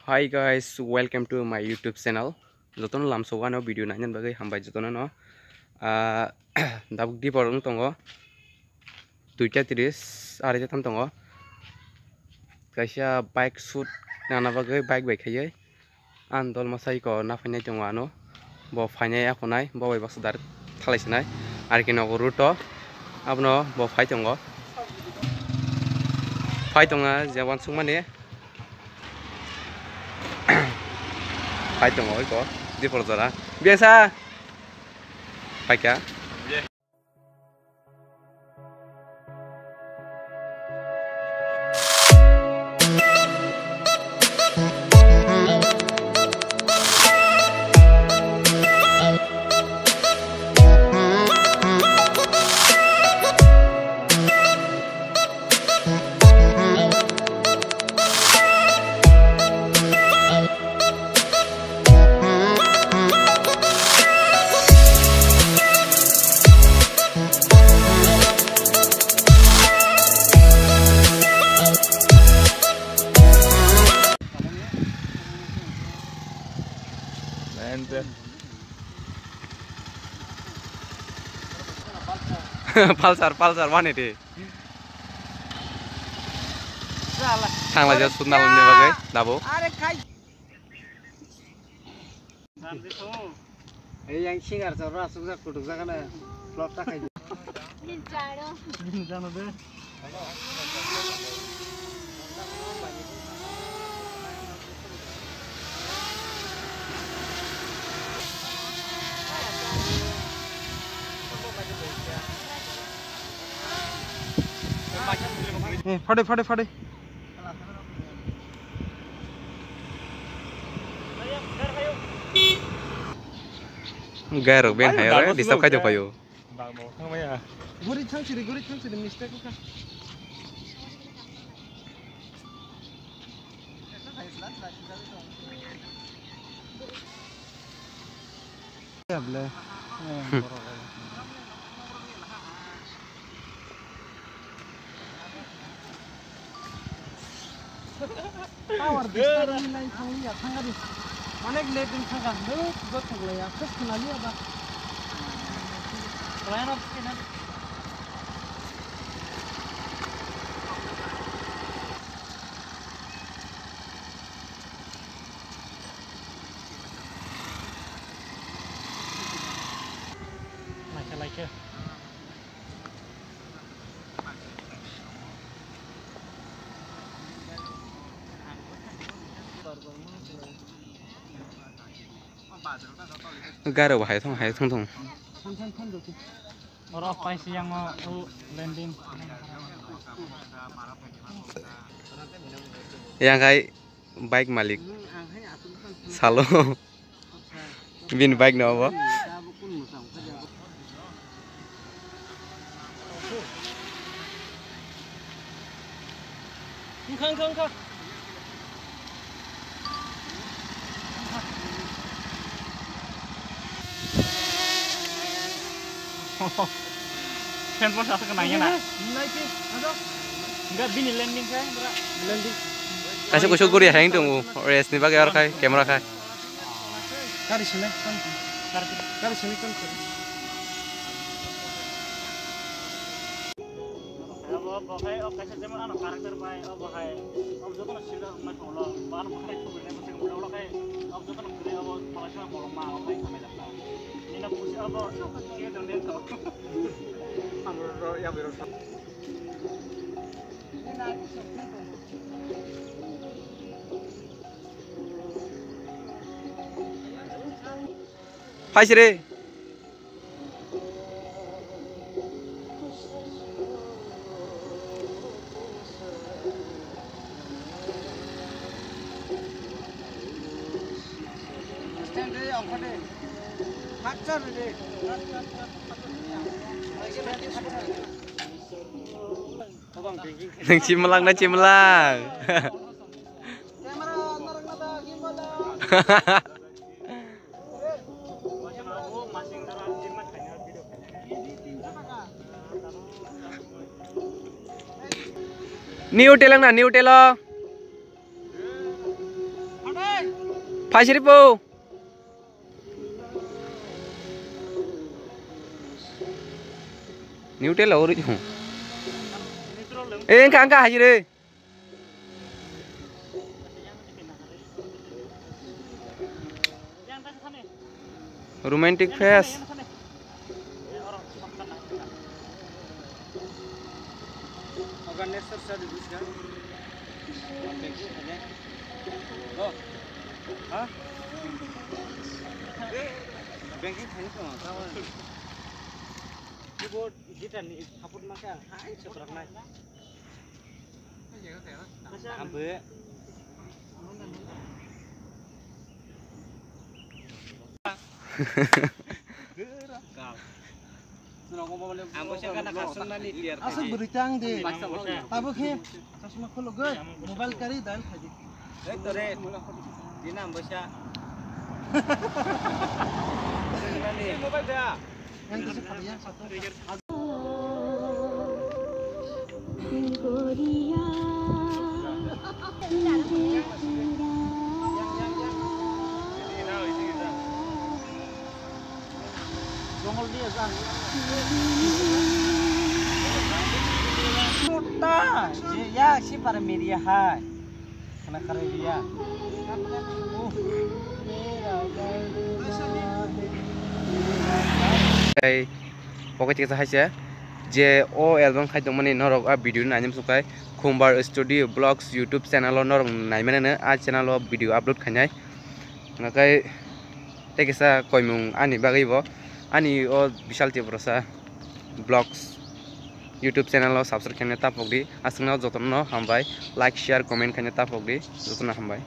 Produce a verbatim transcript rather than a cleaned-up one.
Hi guys, welcome to my YouTube channel. Jotono lamsao ano video nainani bagwi hambai jotono no. Ah, dabuk dipor wng tongo. Duita tris, araita tham tongo. Kaisa bike shoot nana bagwi bike bai khaiwi. Ang dol masai ko na phainai tongo ano. Bo phainai aphunai, bo bai baksa dar thalai sinai. Ar ki nogo route o. Abono bo phai tongo. Phai tongo je wansuk mani. Phai tongo oi ko. Dipor jora. Biasa. Phai kha. Pulsar, Pulsar one eighty. Thangla ja sudna lani bagwi dabo. Are khai. Ei yang singer chor ra sukjak kutuk jak na flop ta khai. Min charo. Min jano de. Eh, phade, phade, phade. Gairok ben hai ore disturb khai tongphaio. Guri thang siri, guri thang siri, mistake wngkha. Power disturb ni line thang liya, thang gari. Onek late din thang gari, no, go thang liya, first thang liya ba. Line of skin. Laikha, laikha. Garo bo hai thong, hai thong thong. Oro paisi yang o landing. Yang kai. Bike malik salo. Bini bike no obo. Handphone sa sa nang ya na. Enggak, bini landing khe, bra. Landing. Kaisa kusu guri hai tong, rest ni bagwi ar khai, camera khai. Kari sini kan. Kari sini kan. Abo bo khai o kaisa jemon ano character bai o bo hai o jotono sila ma tholo ba ano bo khai thugri nai bo se ulo khai o jotono khuri abo phalai sa bolong ma o khai khamai da. Nina pusi abo ke don den to. Amo ro ya bero. Phaisre. Nwng chimwlang na chimwlang? New telong na, new telo. Phaisiri po. New tela ori. Eh, engka, engka, haisiri. Romantic face. Banking khaina tong, tamo. Keyboard, guitar ni support ma khe ang hai se khoroknai. Ambe. Ambo se kana khasung nani tiar. Asal beri tang de. Tabo khe chasma kholo goi, mobile kari dal khaji. Ei tore. Dina ambo sa. Nani mobile da. Yang tu se khaji ya satu. Tei pocket kisa hai se je o album khai tongmani norok a video no nainai muchungkhai Khumbar Studio Vlogs YouTube channel o norok naimanano a channel o video upload khainai. Hwnkhe tei kisa koimung ani bagwi bo ani o Bishal Tiprasa Vlogs YouTube channel o subscribe khaina tapokdi. Aswkno jotono hambai, like, share, comment khaina tapokdi, jotono hambai.